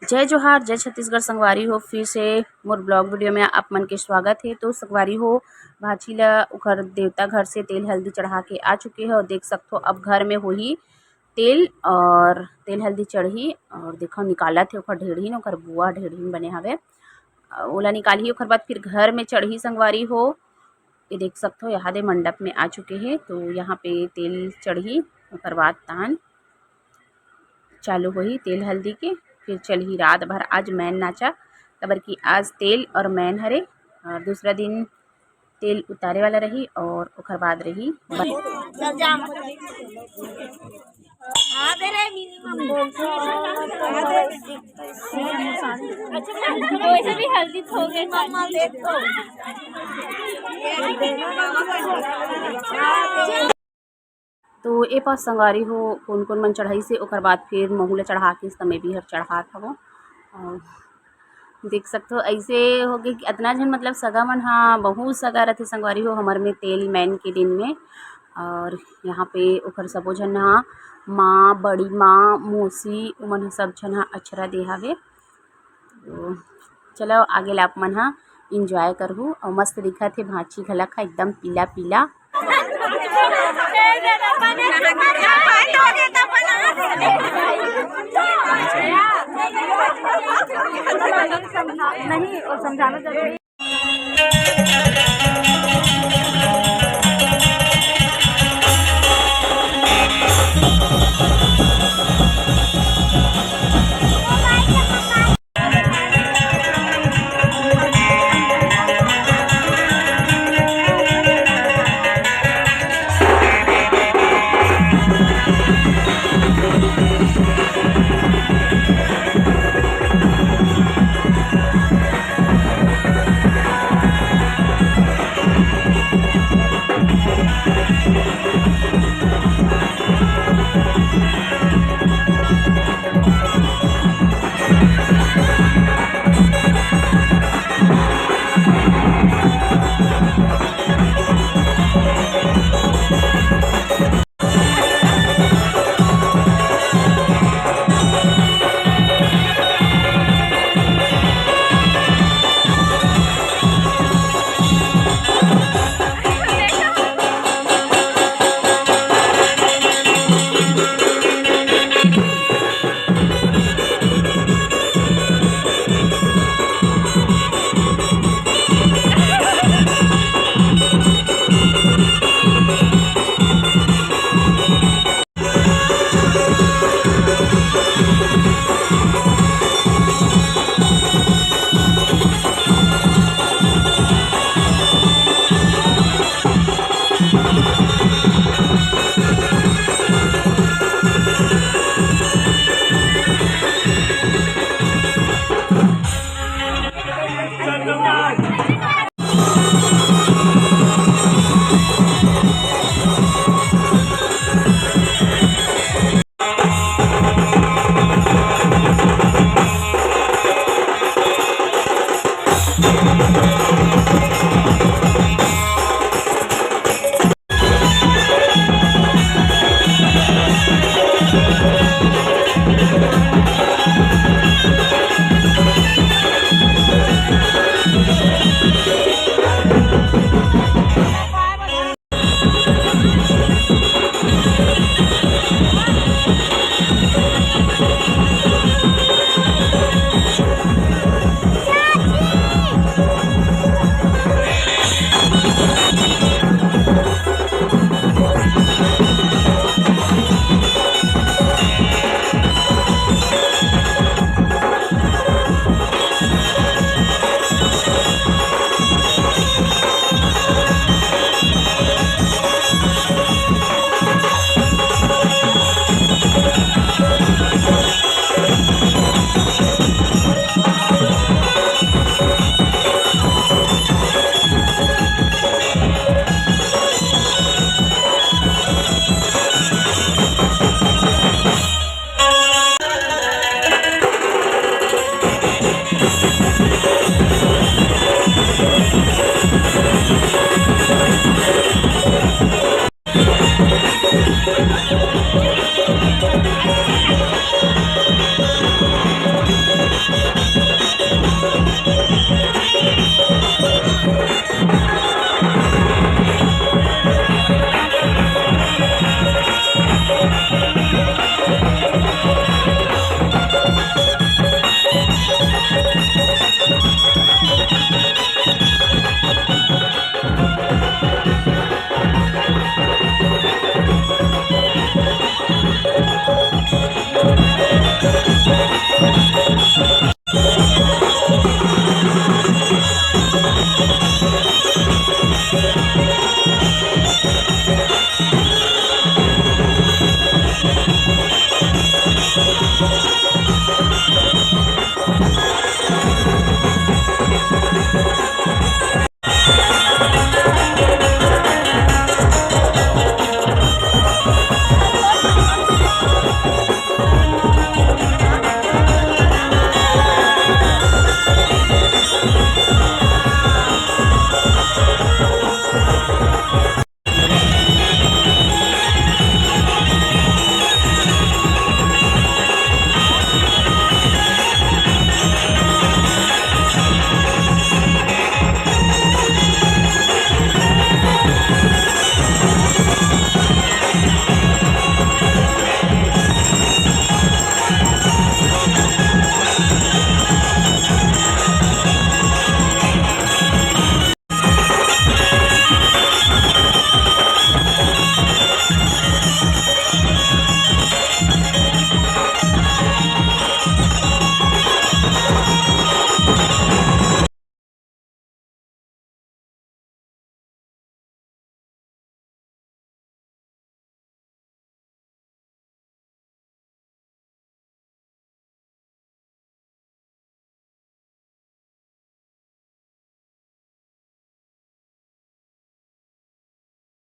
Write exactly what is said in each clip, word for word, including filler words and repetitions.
जय जोहार, जय छत्तीसगढ़ संगवारी हो, फिर से मोर blog video में आप मन के स्वागत हे। तो संगवारी हो, भांची ला ओकर देवता घर से तेल हल्दी चढ़ा के आ चुके हे और देख सकथो अब घर में होही तेल और तेल हल्दी चढ़ही। और देखो निकालत हे ओकर ढेढ़ीन, ओकर बुआ ढेढ़ीन बने हवे, अ, ओला निकालही, ओकर बाद फिर घर में चढ़ही संगवारी हो। ये देख सकथो यहाँ दे मंडप में आ चुके हे, तो यहाँ पे तेल चढ़ही, ओकर बाद तान चालू होही तेल हल्दी के, फिर चलही रात भर आज मैन नाचा, काबर कि आज तेल और मैन हरे, और दूसरा दिन तेल उतारे वाला रही और ओकर बाद रही। वैसे भी हल्दी हो गए। तो ए पास संगवारी हो, कोन कोन मन चढ़ाइस हे, ओकर बाद फिर महू ला चढ़ा के समय भी हर चढ़ात हवो। और देख सकथो, ऐसे हो गए कि अतना झन, मतलब, सगा मन हा बहुत सगा रथे संगवारी हो, हमर में तेल मैन के दिन में। और यहाँ पे ओकर सबो झन हा, माँ, बड़ी माँ, मौसी, उमन ह सब झन हा अक्षरा दे हावे। तो चलो, आगे ला आप मन हा enjoy करहू। और मस्त दिखत हे भांची घलक हा, एकदम पीला पीला। नहीं, वो समझाना जरूरी।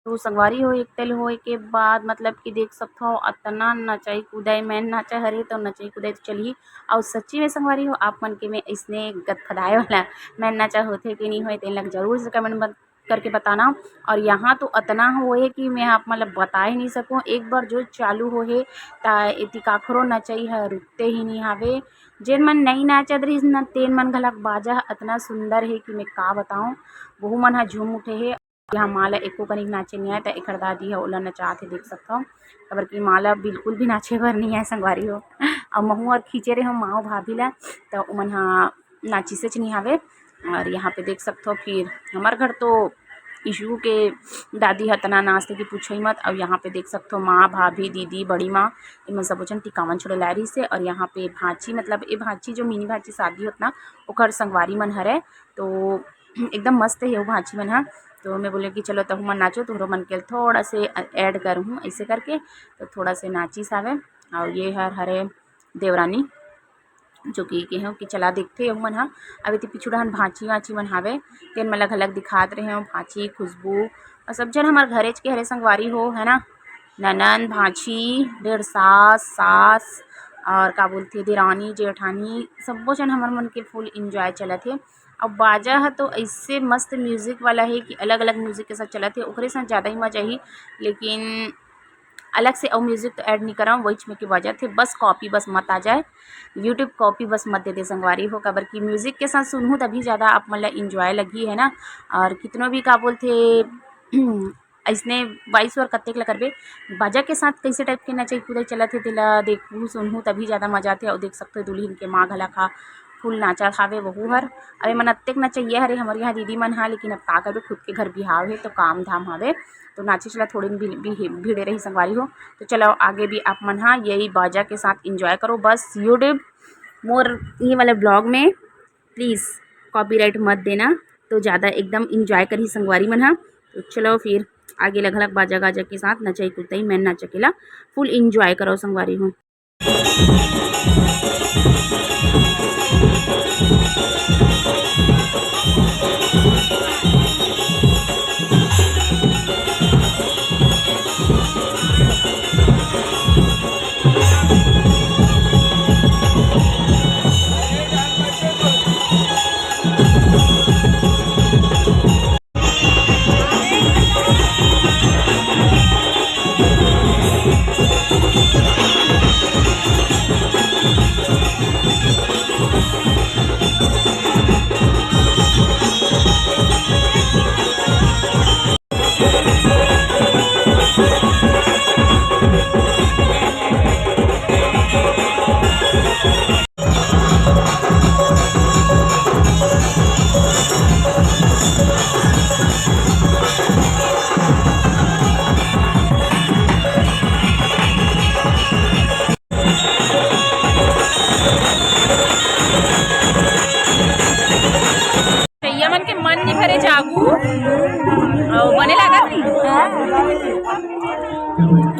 तो संगवारी हो, एक तल होए के बाद मतलब कि देख सकथव, अतना नचई कुदई, मैं नाचा हरे तो नचई कुदई तो चलही। अउ सच्ची में संगवारी हो, आप मन के मैं इसने गदफदाए वाला मैं नाचा होथे कि नहीं होए, तेन ला जरूर से कमेंट करके बताना। और यहाँ तो अतना होए कि मैं आप मन ला बता ही नहीं सकूँ। एक बार जो चालू होए त एती काखरो नचई ह रुकते ही नहीं हावे। जेन मन नई नाचत रहिस न, तेन मन घलक बाजा ह अतना सुंदर हे कि मैं का बताऊँ, वहू मन ह झूम उठे हे। यहाँ माँ ला एको कनिक नाचे नहीं आए, त एकर दादी ह ओला नचात हे, देख सकथव। काबर कि माँ ला बिल्कुल भी नाचे बर नहीं आए संगवारी हो। अउ महू और खींचे रहे हो माँ भाभी ला, त ओमन ह नाचिसेच नहीं हावे। और यहाँ पे देख सकथव, फिर हमर घर तो ईशु के दादी ह तना नाचथे कि पूछो ही मत। अउ यहाँ पे देख सकथव, माँ, भाभी, दीदी, बड़ी माँ, इमन सबो झन टिकावन छोड़े लाए रहिस हे। और यहाँ पे भांची, मतलब ए भांची, जो मिनी भांची शादी होत ना, ओकर संगवारी मन हरे, तो एकदम मस्त हे वो भांची मन ह। तो मैं बोले कि चलो तहू मन नाचो, तोहरो मन के थोड़ा से ऐड करहूँ, ऐसे करके तो थोड़ा से नाचिस हावे। और ये हर हरे देवरानी, जो कि कहे कि चला देखथे यहू मन ह। अब एती पीछू डहन भांची वांची मन हावे, तेन मन ला घलक दिखात रहे हो, भांची, खुशबू, और सब झन हमर घरेच के हरे संगवारी हो, है ना, ननंद, भांची, डेढ़ सास, सास, और का बोलथे, देरानी, जेठानी, सब्बो झन हमर मन के फुल एंजॉय चलत हे। अब बाजा ह तो ऐसे मस्त म्यूजिक वाला हे कि अलग-अलग म्यूजिक के साथ चलत हे, ओकरे साथ ज़्यादा ही मजा आही। लेकिन अलग से अउ म्यूजिक तो ऐड नहीं करव, वहीच में के बजत हे, बस कॉपी बस मत आ जाए, YouTube कॉपी बस मत दे दे संगवारी हो, काबर कि म्यूजिक के साथ सुनहू तभी ज़्यादा आप मन ला एंजॉय लगही, है ना। और कितनो भी का बोलथे, अइसने वॉइस ओवर कतेक ला करबे, बाजा के साथ कैसे टाइप के नचई कुदई चलत हे, तेला देखहू सुनहू तभी ज़्यादा मजा आथे। अउ देख सकथो दुल्हिन के माँ घला खा फुल नाचत हावे वहू हर। अब एमन अतेक नचइया हरे हमर यहाँ दीदी मन हा, लेकिन अब का करबे, खुद के घर बिहाव हे तो काम धाम हावे, तो नाचे चला थोड़े भी, भी, भिड़े रही संगवारी हो। तो चलो आगे भी आप मन हा यही बाजा के साथ एंजॉय करो। बस YouTube मोर ये वाला ब्लॉग में प्लीज कॉपीराइट मत देना, तो ज़्यादा एकदम एंजॉय करही संगवारी मन हा। तो चलो फिर आगे लगलक बाजा गाजा के साथ नचई कुदई, मैं नाचा केला फुल एंजॉय करो संगवारी हो।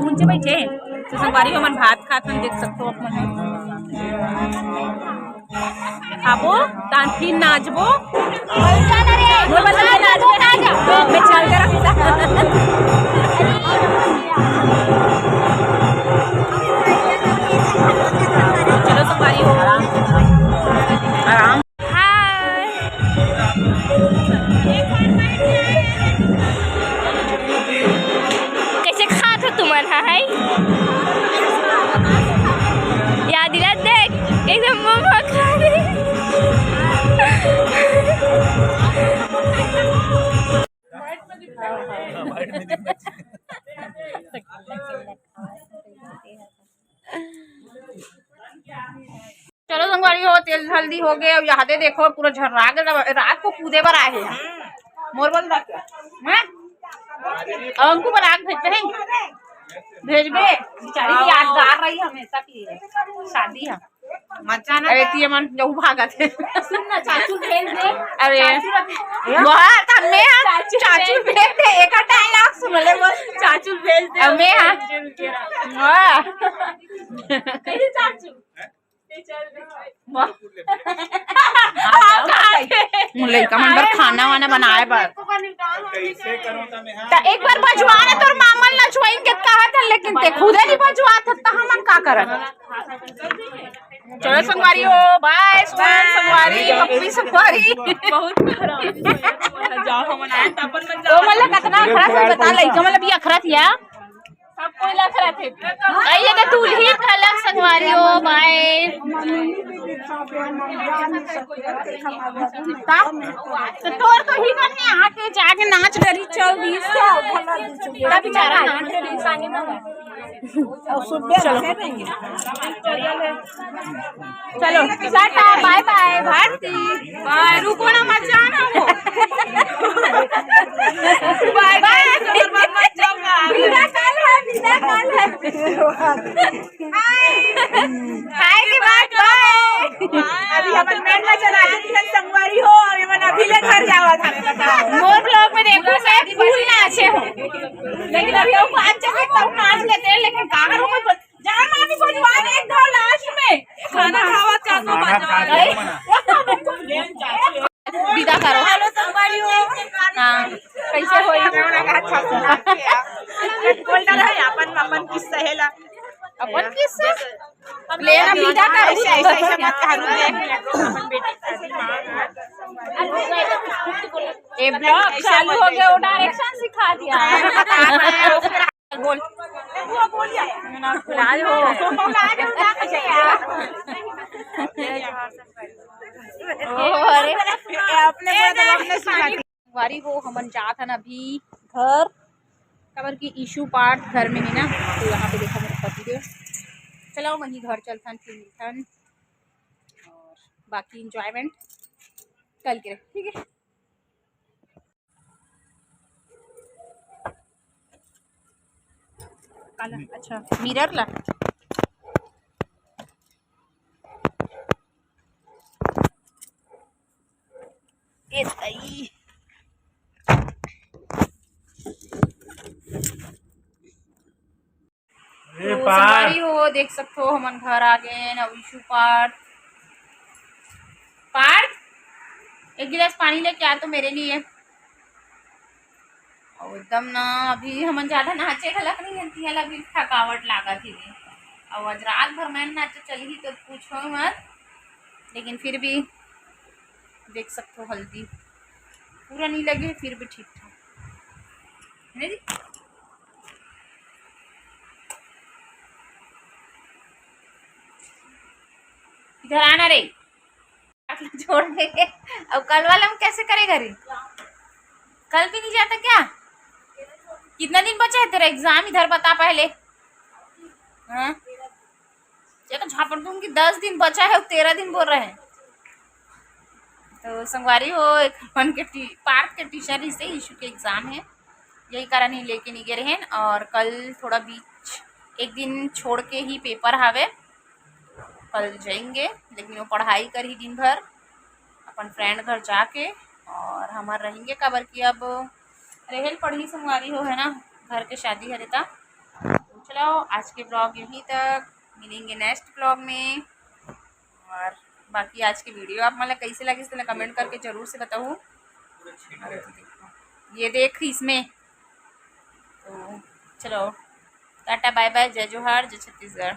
ऊंचे बैठे। तो संगवारी हो, हमन भात खात हन, देख सकथो आप मन। खाबो, तान फिर नाचबो। बोल, बोल, बोल, नाच, नाच। मैं चल के रखता। चलो संगवारी हो, आराम। हाय। कैसे खात हो तुमन, हाय? याद दिला देख, एकदम मोमो खा रही। चलो संगवारी हो, तेल हल्दी हो गए। अब यहाँ दे देखो, पूरा झर्रा गए। रात को कूदे बर आए हैं। मोर बल रख, हैं? और उनको बना के भेजते हैं, भेजबे। बेचारी की यादगार रही हमेशा की है शादी है। मजा ना अरे, तिये मन जहू भागत हे। सुन ना, चाचू भेज दे। अरे, चाचू रख। वाह, तब मैं हाँ, चाचू चाचू भेज भेज दे। एक dialogue सुन ले, बोल। चाचू भेज दे। अब मैं हाँ। वाह। कहीं चाचू। वाह। हाँ, कहाँ है? लइका मन बर खाना वाना बनाए बर। त एक बार बजवा ना, तोर मामा ल नचवाइन के कहा था, लेकिन ते खुदे नहीं बजवा था, त हमन का करन? चलो संगवारी हो, बाय सुमन, संगवारी, पप्पी संगवारी। बहुत खराब। जाओ, हमन आए, त अपन मन ओ जाओ। मतलब कितना अखरा से बता, लइका मतलब ये अखरा थिया। सब कोई लखरा थे। आइए तो दूल्ही खलक संगवारी हो, बाय। का? तो तोर तो ही नहीं आके जाके नाच डरी चल दी। का बेचारा नाच डरी सानी ना। चलो, टाटा, बाय बाय, भारती। बाय, रुको ना, मत जाना वो। बाय, बाय, बाय। मत जाओ ना। बिना काल है, बिना काल है। हाय। हाय के बाद बाय। अभी हमन मेन में चला दी है, संगवारी हो, अभी मन अभी ले घर जावा था। मोर vlog में देखो, मैं फुल नाचे हूँ, लेकिन अभी वो पाँच जगह तक नाच लेते हैं, लेकिन कहाँ रुको? जहाँ मामी बजवा दे एक दो लास्ट में। खाना खावा का तो खाना बजवा खा दे। के मना। विदा करो। हेलो संगवारी हो। हाँ, कैसे होई? बोल रहा है अपन, अपन किस्सा है ला। अपन किस्सा? ले ना, विदा करो। ऐसे, ऐसे, ऐसे मत करो। अपन बेटी शादी। ए, vlog चालू हो गया, वो direction सिखा दिया। बोल। वो बोलिए। लाज हो। लाज हो, लाज हो यार। ओ, अरे। अपने को तो अपने सुना। संगवारी हो, हमन जात हन अभी घर, काबर कि ईशू पाठ घर में है ना, तो यहाँ पे देखा मेरे पति देव। चलो, वहीं घर चलथन, फिर मिलथन और बाकी enjoyment कल के, ठीक है? काला, अच्छा, mirror ला। ए तई। ए तो पार। संगवारी हो, देख सकथो, हमन घर आ गए। अब ईशू पार्थ, पार्थ, एक गिलास पानी लेके आ तो मेरे लिए। अउ एकदम ना, अभी हमन ज्यादा नाचे घलक नहीं हन, तिहा ला अभी थकावट लागत हे। अउ आज रात भर मैं नाचे चलही तो पूछो मत, लेकिन फिर भी देख सकथो हल्दी पूरा नहीं लगे, फिर भी ठीक ठाक है ना जी। इधर आना रे। छोड़ के। अब कल वाला में कैसे करेगा रे? कल भी नहीं जाता क्या? कितना दिन बचा है तेरा exam, इधर बता पहले। हाँ, ये तो झापड़ दूंगी, दस दिन बचा है, तेरह दिन बोल रहे हैं। तो संगवारी हो, एक अपन के टी-, पार्थ के teacher ही से ईशु के exam है, यही कारण ही लेके नहीं गए रहेन। और कल थोड़ा बीच, एक दिन छोड़ के ही paper हावे, कल जाएंगे, लेकिन वो पढ़ाई करही दिन भर अपन friend घर जाके, और हमर रहेंगे, काबर कि अब रेहे ल पड़ही संगवारी हो, है ना, घर के शादी हरे ता। तो चलो, आज के ब्लॉग यहीं तक, मिलेंगे नेक्स्ट ब्लॉग में। और बाकी आज की वीडियो आप मन ला कैसे लगिस, तेला कमेंट करके जरूर से बताहू। ये देख इसमें, तो चलो, टाटा बाय बाय, जय जोहार, जय छत्तीसगढ़।